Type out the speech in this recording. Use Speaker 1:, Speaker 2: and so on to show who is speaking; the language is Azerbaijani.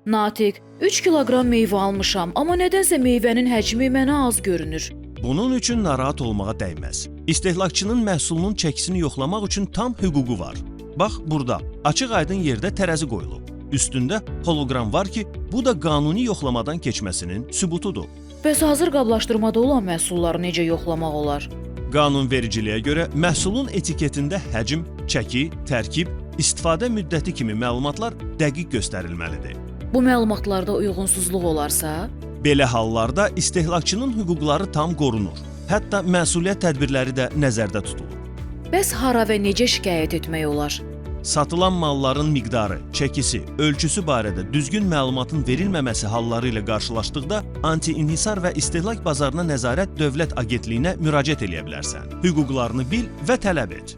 Speaker 1: Natiq, 3 kiloqram meyvə almışam, amma nədənsə meyvənin həcmi mənə az görünür.
Speaker 2: Bunun üçün narahat olmağa dəyməz. İstehlakçının məhsulunun çəkisini yoxlamaq üçün tam hüququ var. Bax burada açıq-aydın yerdə tərəzi qoyulub. Üstündə holoqram var ki, bu da qanuni yoxlamadan keçməsinin sübutudur.
Speaker 1: Bəs hazır qablaşdırmada olan məhsulları necə yoxlamaq olar?
Speaker 2: Qanunvericiliyə görə məhsulun etiketində həcm, çəki, tərkib, istifadə müddəti kimi məlumatlar dəqiq göstərilməlidir.
Speaker 1: Bu məlumatlarda uyğunsuzluq olarsa,
Speaker 2: Belə hallarda istehlakçının hüquqları tam qorunur. Hətta məsuliyyət tədbirləri də nəzərdə tutulur.
Speaker 1: Bəs hara və necə şikayət etmək olar?
Speaker 2: Satılan malların miqdarı, çəkisi, ölçüsü barədə düzgün məlumatın verilməməsi halları ilə qarşılaşdıqda Anti-İnhisar və İstehlak Bazarına Nəzarət Dövlət Agentliyinə müraciət eləyə bilərsən. Hüquqlarını bil və tələb et.